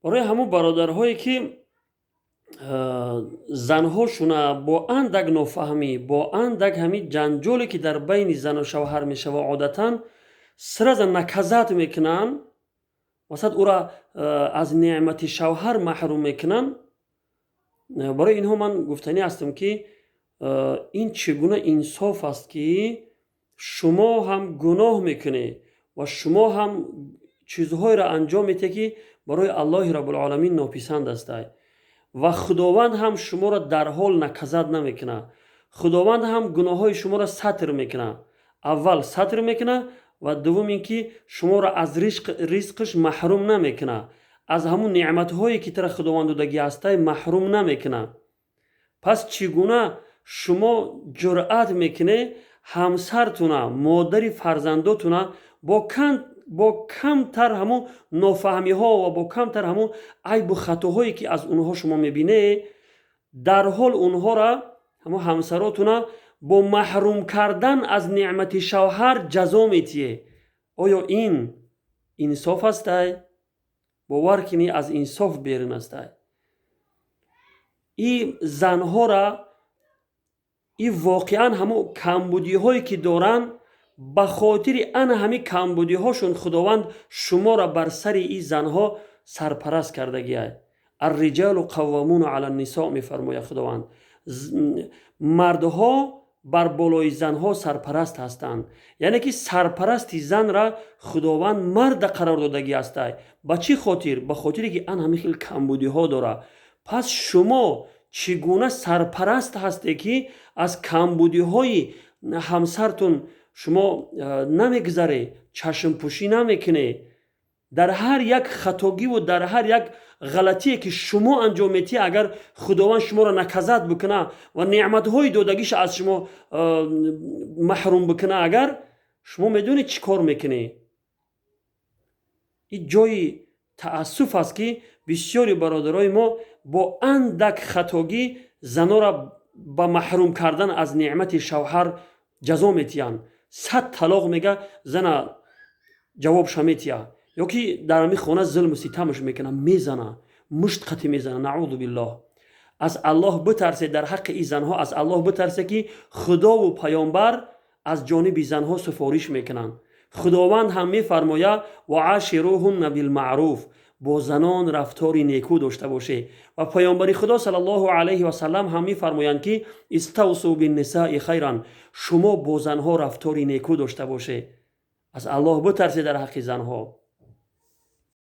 Барои ҳамун бародарҳое, ки занҳошуна бо андак нофаҳмӣ, бо андак ҳамин ҷанҷоле, ки дар байни зану шавҳар мешава, одатан сразу наказать мекунанд, масалан, ӯра аз неъмати шавҳар маҳрум мекунанд, барои инҳо ман гуфтанӣ ҳастам, ки ин чӣ гуна инсоф аст, ки шумо ҳам гуноҳ мекунед ва шумо ҳам чизҳоеро анҷом медиҳед, ки барои Аллоҳи Раббулоламин нописанд астай, ва Худованд ҳам шуморо дарҳол наказать намекунад. Худованд ҳам гуноҳҳои шуморо сатр мекунад, аввал сатр мекунад ва дуввум ин ки шуморо аз ризқш маҳрум намекунад, аз ҳамун неъматҳое, ки тара Худованд додагӣ ҳастай, маҳрум намекунад. Пас чӣ гуна шумо ҷуръат мекунед, ҳамсартуна, модари фарзандотуна бо камтар ҳамун нофаҳмиҳо ва бо камтар ҳамун айбу хатоҳое, ки аз онҳо шумо мебинед, дарҳол онҳоро, ҳамун ҳамсаротуна, бо маҳрум кардан аз неъмати шавҳар ҷазо метиҳед? Оё ин инсоф астай? Бовар кунӣ, аз инсоф берун астай. И занҳора и воқеан ҳамун камбудиҳое, ки доранд, ба хотири ана ҳамин камбудиҳошон Худованд шуморо бар сари ин занҳо сарпараст кардагиай. الرجال قوامون على النساء мефармояд Худованд, мардҳо бар болои занҳо сарпараст ҳастанд, яъне ки сарпарасти занра Худованд марда қарор додагӣ ҳастай. Ба чӣ хотир? Ба хотире ки ан ҳамин хел камбудиҳо дорад. Пас шумо чӣ гуна сарпараст ҳасте, ки аз камбудиҳои ҳамсартун шумо намегузаред, чашмпӯшӣ намекунед? Дар ҳар як хатогиву дар ҳар як ғалатие, ки шумо анҷом метиҳед, агар Худованд шуморо наказать бикуна ва неъматҳои додагиша аз шумо маҳрум бикуна, агар шумо медонед, чӣ кор мекунед? Ин ҷои таассуф аст, ки бисёри бародарои мо бо андак хатогӣ занора ба маҳрум кардан аз неъмати шавҳар ҷазо метиҳанд. 100 талоқ мега, зана ҷавобша метиҳа ё ки дар ҳамин хона зулму ситамаш мекуна, мезана, мушт қатӣ мезана. Наъузу биллоҳ. Аз Аллоҳ битарсед дар ҳаққи ин занҳо, аз Аллоҳ битарсед, ки Худову Паёмбар аз ҷониби занҳо суфориш мекунанд. Худованд ҳам мефармояд: وعاشروهن بالمعروف, бо занон рафтори некӯ дошта бошед. Ва Паёмбари Худо саллаллоҳу алайҳи васалам ҳам мефармоянд, ки استوصوا بالنساء خيرا, шумо бо занҳо рафтори некӯ дошта бошед. Аз Аллоҳ битарсед дар ҳаққи занҳо.